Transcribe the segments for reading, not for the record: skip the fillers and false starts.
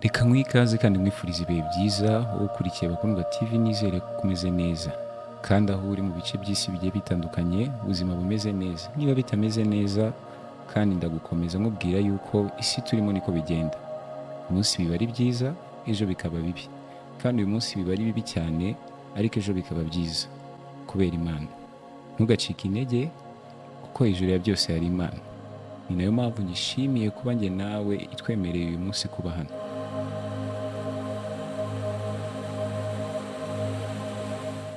Reka nguhe ikaze kandi nkwifurize ibihe byiza, wowe ukurikiye Bakundwa TV. Nizere ko umeze neza kandi aho uri mu bice by'isi bigiye bitandukanye ubuzima bumeze neza. Niba bitameze neza kandi, ndagukomeza nkubwira yuko isi turimo niko bigenda. Umunsi biba ari byiza, ejo bikaba bibi, kandi uyu munsi biba ari bibi cyane, ariko ejo bikaba byiza kubera Imana. Ntugacike intege kuko hejuru ya byose hari Imana. Ni nayo mpamvu nyishimiye kuba njye nawe itwemereye uyu munsi kuba hano.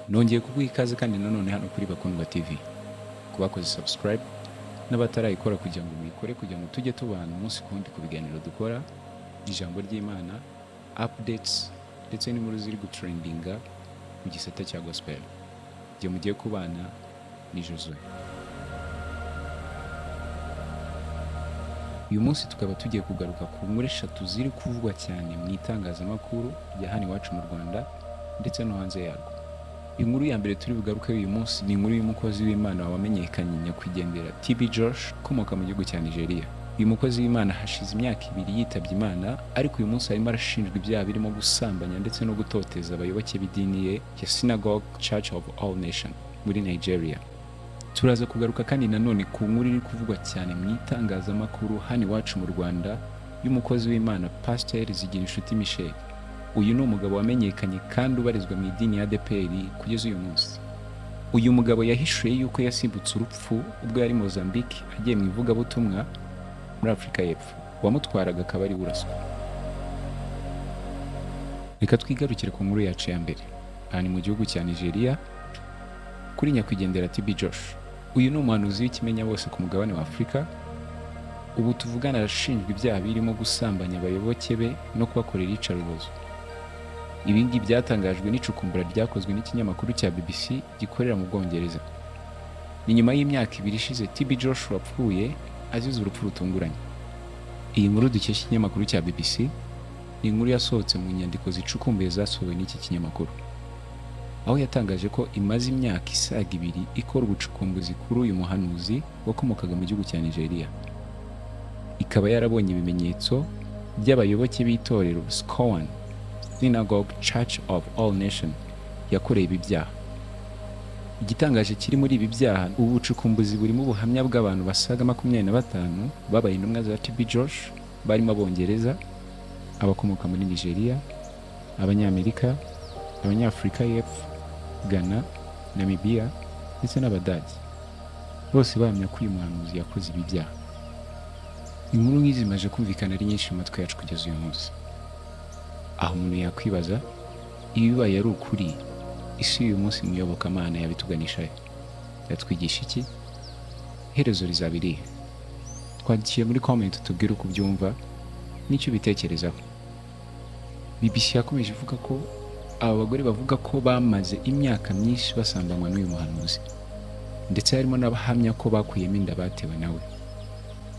Nongeye kuguha ikaze kandi nanone hano kuri Bakundwa TV, ku bakoze subscribe n'abatarayikora kugira ngo muyikore, kugira ngo tujye tubana umunsi ku wundi ku biganiro dukora, ijambo ry'Imana, updates ndetse n'inkuru ziri gutrendinga mu gisata cya gospel. Igihe mugiye kubana ni Josue. Uyu munsi tukaba tugiye kugaruka ku nkuru eshatu ziri kuvugwa cyane mu itangazamakuru rya hano iwacu mu Rwanda ndetse no hanze yarwo. Inkuru ya mbere turi bugaruke uyu munsi ni inkuru y'umukozi w'Imana wamenyekanye nyakwigendera TB Josh, ukomoka mu gihugu cya Nigeria. Uyu mukozi w'Imana hashize imyaka 2 yitabye Imana, ariko uyu munsi arimo arashinjwa ibyaha birimo gusambanya ndetse no gutoteza abayoboke b'idini ye ya Synagogue Church of All Nation muri Nigeria. Turaza kugaruka kandi nanone ku nkuru iri kuvugwa cyane mu itangazamakuru hano iwacu mu Rwanda y'umukozi w'Imana Pasteur Zigirinshuti Michel. Uyu ni umugabo wamenyekanye kandi ubarizwa mu idini ya ADEPR kugeza uyu munsi. Uyu mugabo yahishuye yuko yasimbutse urupfu ubwo yari Mozambique agiye mu ivugabutumwa muri Afurika y'Epfo, uwamutwaraga akaba ari uraswa. Reka twigarukire ku nkuru yacu ya mbere. Aha ni mu gihugu cya Nigeria kuri nyakwigendera TB Josh. Uyu ni umuhanuzi w'ikimenya bose ku mugabane wa Afurika. Ubu tuvugana arashinjwa ibyaha birimo gusambanya abayoboke be no kubakorera iyicarubozo. Ibi ngibi byatangajwe n'icukumbura ryakozwe n'ikinyamakuru cya BBC gikorera mu Bwongereza. Ni nyuma y'imyaka 2 ishize TB Joshua apfuye azize urupfu rutunguranye. Iyi nkuru dukesha ikinyamakuru cya BBC ni inkuru yasohotse mu nyandiko zicukumbuye zasohowe n'iki kinyamakuru, aho yatangaje ko imaze imyaka isaga 2 ikora ubucukumbuzi kuri uyu muhanuzi wakomokaga mu gihugu cya Nigeria. Ikaba yarabonye ibimenyetso by'abayoboke b'itorero SCOAN, Synagogue Church of All Nation, yakoreye ibi byaha. Igitangaje kiri muri ibi byaha, ubu bucukumbuzi burimo ubuhamya bw'abantu basaga 25 babaye intumwa za TB Josh, barimo Abongereza, abakomoka muri Nigeria, Abanyamerika, Abanyafurika y'Epfo, Ghana, Namibia ndetse n'Abadage. Bose bahamya ko uyu muhanuzi yakoze ibi byaha. Inkuru nk'izi zimaze kumvikana ari nyinshi mu matwi yacu kugeza uyu munsi. Aho umuntu yakwibaza, ibibaye ari ukuri, isi y'uyu munsi mu iyobokamana yabituganishayo, yatwigisha iki? Iherezo rizaba irihe? Twandikiye muri comment tubwire uko ubyumva n'icyo ubitekerezaho. BBC yakomeje ivuga ko aba bagore bavuga ko bamaze imyaka myinshi basambanywa n'uyu muhanuzi, ndetse harimo n'abahamya ko bakuyemo inda batewe nawe.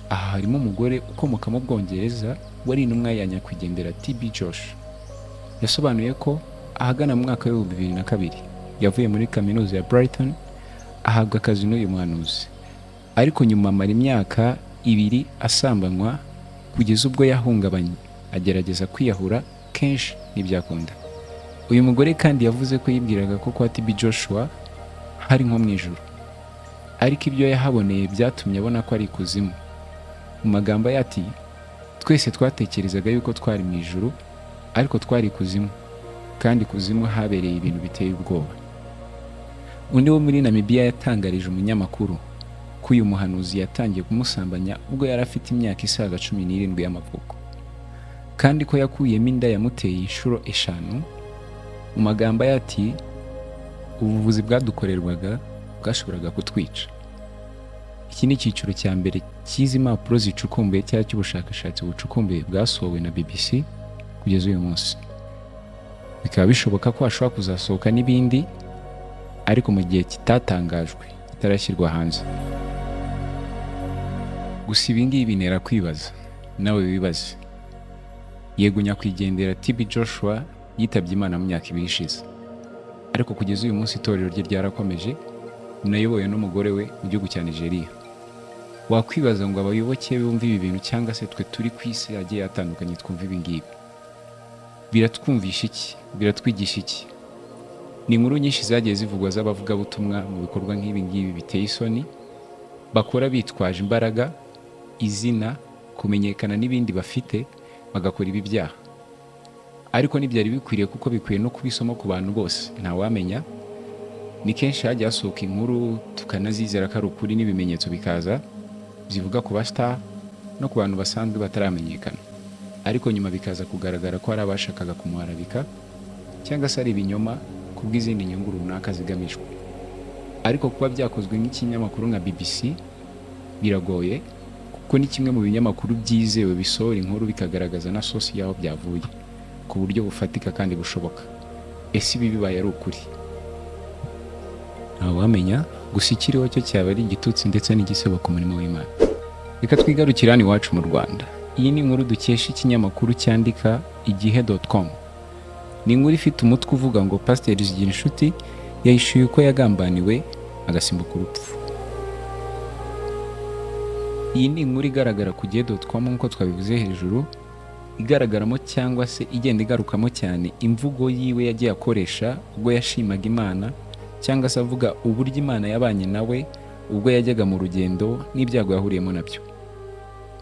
Aha harimo umugore ukomoka mu Bwongereza wari intumwa ya nyakwigendera TB Josh. Yasobanuye ko ahagana mu mwaka w'2002 yavuye muri kaminuza ya Brighton ahabwa akazi n'uyu muhanuzi, ariko nyuma amara imyaka 2 asambanywa kugeza ubwo yahungabanye agerageza kwiyahura kenshi ntibyakunda. Uyu mugore kandi yavuze ko yibwiraga ko kwa TB Joshua hari nko mu ijuru, ariko ibyo yahaboneye byatumye abona ko ari ikuzimu. Mu magambo ye ati, twese twatekerezaga yuko twari mu ijuru, ariko twari ikuzimu, kandi ikuzimu habereye ibintu biteye ubwoba. Undi wo muri Namibia yatangarije umunyamakuru ko uyu muhanuzi yatangiye kumusambanya ubwo yari afite imyaka isaga 17 y'amavuko, kandi ko yakuyemo inda yamuteye inshuro 5. Mu magambo ye ati, ubuvuzi bwadukorerwaga bwashoboraga kutwica. Iki ni icyiciro cya mbere cy'izi mpapuro zicukumbuye cyangwa cy'ubushakashatsi bucukumbuye bwasohowe na BBC kugeza uyu munsi. Bikaba bishoboka ko hashobora kuzasohoka n'ibindi, ariko mu gihe kitatangajwe, kitarashyirwa hanze. Gusa ibi ngibi bintera kwibaza, nawe wibaze. Yego, nyakwigendera TB Joshua yitabye Imana mu myaka 2 ishize, ariko kugeza uyu munsi itorero rye ryarakomeje, rinayobowe n'umugore we mu gihugu cya Nigeria. Wakwibaza ngo abayoboke bumva ibi bintu, cyangwa se twe turi ku isi agiye atandukanye twumva ibi ngibi, Biratwumvisha iki? Biratwigisha iki? Ni inkuru nyinshi zagiye zivugwa z'abavugabutumwa mu bikorwa nk'ibi ngibi biteye isoni bakora bitwaje imbaraga, izina, kumenyekana n'ibindi bafite, bagakora ibi byaha. Ariko ntibyari bikwiriye, kuko bikwiye no kuba isomo ku bantu bose. Ntawamenya, ni kenshi hagiye hasohoka inkuru tukanazizera ko ari ukuri, n'ibimenyetso bikaza zivuga ku bastar no ku bantu basanzwe bataramenyekana, ariko nyuma bikaza kugaragara ko hari abashakaga kumuharabika cyangwa se ari ibinyoma kubw'izindi nyungu runaka zigamijwe. Ariko kuba byakozwe nk'ikinyamakuru nka BBC biragoye, kuko ni kimwe mu binyamakuru byizewe bisohora inkuru bikagaragaza na source y'aho byavuye ku buryo bufatika kandi bushoboka. Ese ibi bibaye ari ukuri? Ntawamenya, gusa ikiriho cyo cyaba ari igitutsi ndetse n'igisebo ku murimo w'Imana. Reka twigarukire hano iwacu mu Rwanda. Iyi ni inkuru dukesha ikinyamakuru cyandika igihe.com. Ni inkuru ifite umutwe uvuga ngo "Pasiteri Zigirinshuti yahishuye uko yagambaniwe agasimbuka urupfu". Iyi ni inkuru igaragara ku gihe.com nk'uko twabivuze hejuru, igaragaramo cyangwa se igenda igarukamo cyane imvugo yiwe yagiye akoresha ubwo yashimaga Imana, cyangwa se avuga uburyo Imana yabanye nawe ubwo yajyaga mu rugendo n'ibyago yahuriyemo nabyo.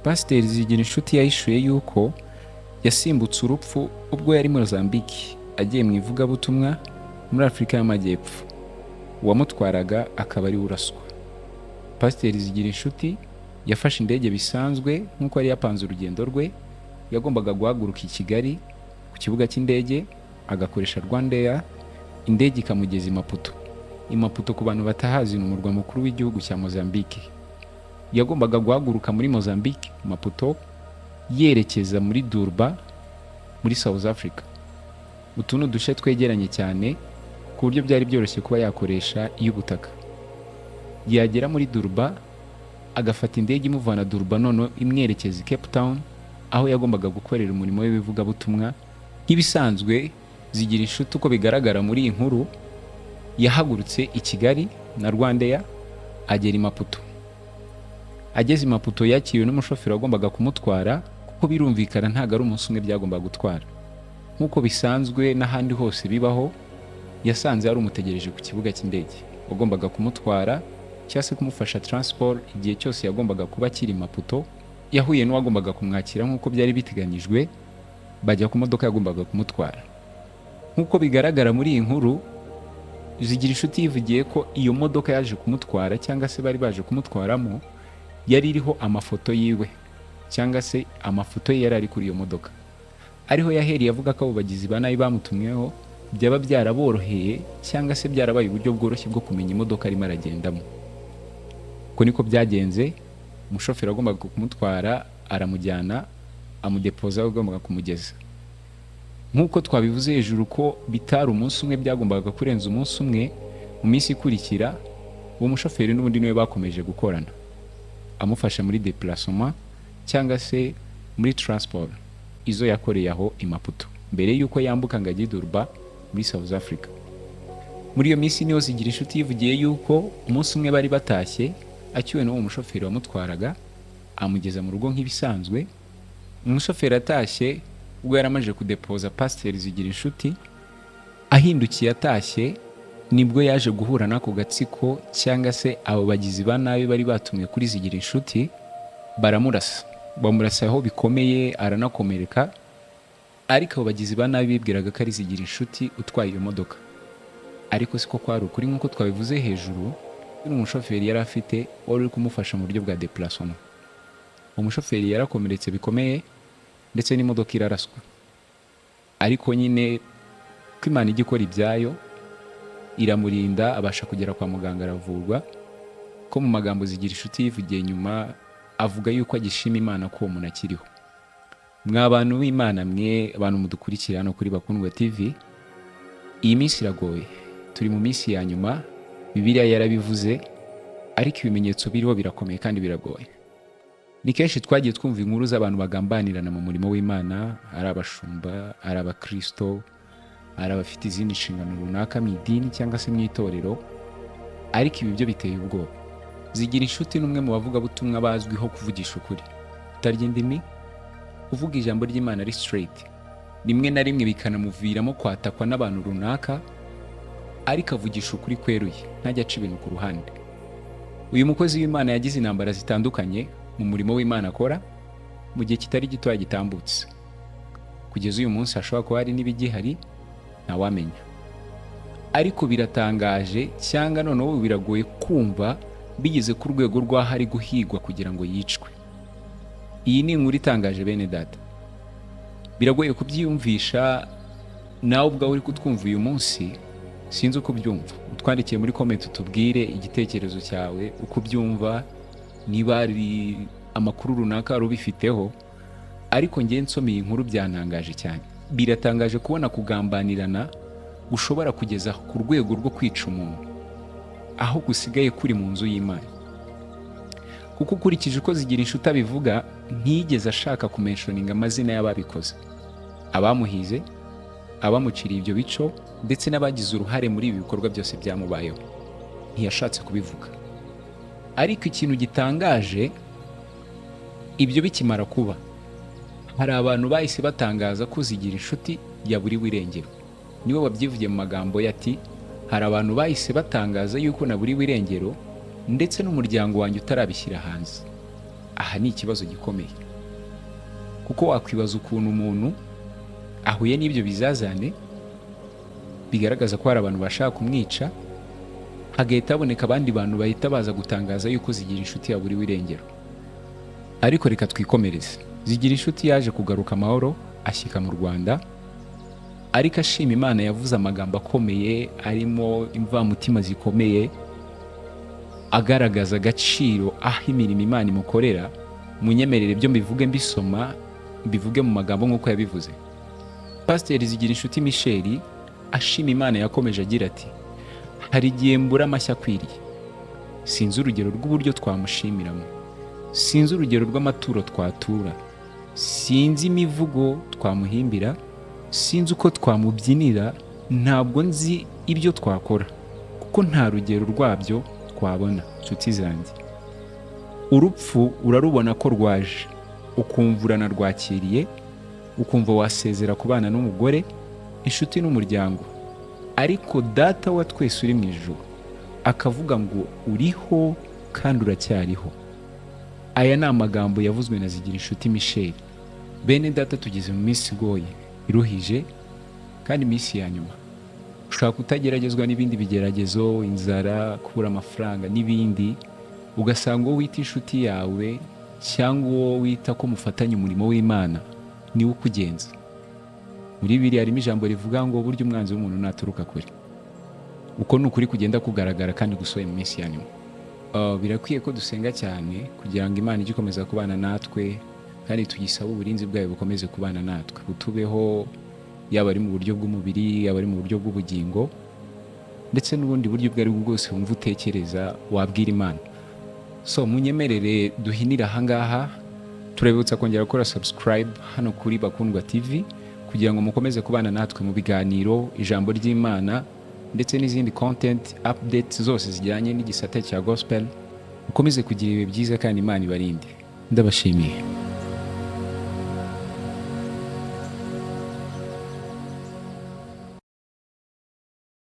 Pasiteri Zigirinshuti yahishuye yuko yasimbutse urupfu ubwo yari Mozambique agiye mu ivugabutumwa muri Afurika y'Amajyepfo, uwamutwaraga akaba ari we uraswa. Pasiteri Zigirinshuti yafashe indege bisanzwe nk'uko yari yapanze urugendo rwe. Yagombaga guhaguruka i Kigali ku kibuga cy'indege, agakoresha RwandAir, indege ikamugeza i Maputo. I Maputo, ku bantu batahazi, ni umurwa mukuru w'igihugu cya Mozambique. Yagombaga guhaguruka muri Mozambique, Maputo, yerekeza muri Durban muri South Africa. Utu ni uduce twegeranye cyane ku buryo byari byoroshye kuba yakoresha iy'ubutaka. Yagera muri Durban, agafata indege imuvana Durban, noneho imwerekeza i Cape Town, aho yagombaga gukorera umurimo w'ibivugabutumwa nk'ibisanzwe. Zigirinshuti, uko bigaragara muri iyi nkuru, yahagurutse i Kigali na RwandAir, agera i Maputo. Ageze i Maputo, yakiriwe n'umushoferi wagombaga kumutwara, kuko birumvikana ntabwo ari umunsi umwe byagombaga gutwara. Nk'uko bisanzwe n'ahandi hose bibaho, yasanze yari umutegereje ku kibuga cy'indege wagombaga kumutwara cyangwa se kumufasha transport igihe cyose yagombaga kuba akiri i Maputo. Yahuye n'uwagombaga kumwakira nk'uko byari biteganyijwe, bajya ku modoka yagombaga kumutwara. Nk'uko bigaragara muri iyi nkuru, Zigirinshuti yivugiye ko iyo modoka yaje kumutwara, cyangwa se bari baje kumutwaramo, yari iriho amafoto yiwe, cyangwa se amafoto ye yari ari kuri iyo modoka. Ariho yahereye avuga ko abo bagizi ba nabi bamutumweho byaba byaraboroheye, cyangwa se byarabaye uburyo bworoshye bwo kumenya imodoka arimo aragendamo. Uko niko byagenze. Umushoferi wagombaga kumutwara aramujyana, amudepoza aho agombaga kumugeza. Nk'uko twabivuze hejuru ko bitari umunsi umwe, byagombaga kurenza umunsi umwe, mu minsi ikurikira uwo mushoferi n'ubundi niwe bakomeje gukorana, amufasha muri déplacement cyangwa se muri transport izo yakoreye aho i Maputo mbere y'uko yambuka ngo ajye i Durban muri South Africa. Muri iyo minsi niho Zigirinshuti yivugiye yuko umunsi umwe bari batashye, acyuwe n'uwo mushoferi wamutwaraga, amugeza mu rugo nk'ibisanzwe. Umushoferi atashye, ubwo yari amaze kudepoza Pasiteri Zigirinshuti, ahindukiye atashye, nibwo yaje guhura n'ako gatsiko, cyangwa se abo bagizi ba nabi bari batumwe kuri Zigirinshuti, baramurasa, bamurasa aho bikomeye, aranakomereka. Ariko abo bagizi ba nabi bibwiraga ko ari Zigirinshuti utwaye iyo modoka, ariko siko kwari ukuri. Nk'uko twabivuze hejuru, uyu umushoferi yari afite wari uri kumufasha mu buryo bwa déplacement. Umushoferi yarakomeretse bikomeye, ndetse n'imodoka iraraswa. Ariko nyine ko Imana ijya ikora ibyayo, iramurinda, abasha kugera kwa muganga, aravurwa. Ko mu magambo Zigirinshuti yivugiye nyuma, avuga yuko agishima Imana ko uwo muntu akiriho. Mwa bantu b'Imana mwe, abantu mudukurikira hano kuri Bakundwa TV, iyi minsi iragoye. Turi mu minsi ya nyuma, Bibiliya yarabivuze, ariko ibimenyetso biriho birakomeye kandi biragoye. Ni kenshi twagiye twumva inkuru z'abantu bagambanirana mu murimo w'Imana, ari abashumba, ari abakristo, ari abafite izindi nshingano runaka mu idini cyangwa se mu itorero, ariko ibi byo biteye ubwoba. Zigirinshuti ni umwe mu bavugabutumwa bazwiho kuvugisha ukuri, kutarya indimi, uvuga ijambo ry'Imana ari straight. Rimwe na rimwe bikanamuviramo kwatakwa n'abantu runaka, ariko avugisha ukuri kweruye, ntajya aca ibintu ku ruhande. Uyu mukozi w'Imana yagize intambara zitandukanye mu murimo w'Imana akora mu gihe kitari gitoya gitambutse. Kugeza uyu munsi hashobora kuba hari n'ibigihari, ntawamenya. Ariko biratangaje, cyangwa noneho biragoye kumva bigeze ku rwego rw'aho ari guhigwa kugira ngo yicwe. Iyi ni inkuru itangaje, bene data. Biragoye kubyiyumvisha nawe ubwawe uri kutwumva uyu munsi. Sinzi uko ubyumva, utwandikiye muri comment utubwire igitekerezo cyawe, uko ubyumva, niba hari amakuru runaka wari ubifiteho. Ariko ngewe nsomeye iyi nkuru byantangaje cyane. Biratangaje kubona kugambanirana ushobora kugeza ku rwego rwo kwica umuntu, aho gusigaye kuri mu nzu y'Imana. Kuko ukurikije uko Zigirinshuti abivuga, ntiyigeze ashaka kumentioninga amazina y'ababikoze, abamuhize, abamuciriye ibyo bico, ndetse n'abagize uruhare muri ibi bikorwa byose byamubayeho. Ntiyashatse kubivuga. Ariko ikintu gitangaje, ibyo bikimara kuba, hari abantu bahise batangaza ko Zigirinshuti yaburiwe irengero. Niwe wabyivugiye mu magambo ye ati: "Hari abantu bahise batangaza yuko naburiwe irengero, ndetse n'umuryango wanjye utarabishyira hanze." Aha ni ikibazo gikomeye, kuko wakwibaza ukuntu umuntu ahuye n'ibyo bizazane bigaragaza ko hari abantu bashaka kumwica, hagahita haboneka abandi bantu bahita baza gutangaza yuko Zigirinshuti yaburiwe irengero. Ariko reka twikomereze. Zigirinshuti yaje kugaruka amahoro, ashyika mu Rwanda, ariko ashima Imana. Yavuze amagambo akomeye arimo imvamutima zikomeye, agaragaza agaciro aho imirimo Imana imukorera. Munyemerere byo mbivuge, mbisoma, mbivuge mu magambo nk'uko yabivuze. Pasiteri Zigirinshuti Michel ashima Imana yakomeje agira ati: "Hari igihe mbura amashyi akwiriye. Sinzi urugero rw'uburyo twamushimiramo, sinzi urugero rw'amaturo twatura, sinzi imivugo twamuhimbira, sinzi uko twamubyinira, ntabwo nzi ibyo twakora kuko nta rugero rwabyo twabona. Nshuti zanjye, urupfu urarubona ko rwaje, ukumva uranarwakiriye, ukumva wasezera ku bana n'umugore, inshuti n'umuryango, ariko Data wa twese uri mu ijuru akavuga ngo uriho kandi uracyariho." Aya ni amagambo yavuzwe na Zigirinshuti Michel. Bene data, tugeze mu minsi igoye, iruhije, kandi iminsi ya nyuma. Ushobora kutageragezwa n'ibindi bigeragezo, inzara, kubura amafaranga n'ibindi, ugasanga uwo wita inshuti yawe cyangwa uwo wita ko mufatanya umurimo w'Imana niwe ukugenza. Muri Bibiliya harimo ijambo rivuga ngo burya umwanzi w'umuntu naturuka kure. Uko ni ukuri kugenda kugaragara kandi gusohoye mu minsi ya nyuma. Birakwiye ko dusenga cyane kugira ngo Imana ijye ikomeza kubana natwe, kandi tugisabe uburinzi bwayo bukomeze kubana natwe, butubeho, yaba ari mu buryo bw'umubiri, yaba ari mu buryo bw'ubugingo, ndetse n'ubundi buryo ubwo ari bwo bwose wumva utekereza wabwira Imana. So munyemerere duhinire ahangaha. Turabibutsa kongera gukora subscribe hano kuri Bakundwa TV kugira ngo mukomeze kubana natwe mu biganiro, ijambo ry'Imana, ndetse n'izindi content updates zose zijyanye n'igisate cya gospel. Mukomeze kugira ibihe byiza kandi Imana ibarinde. Ndabashimiye.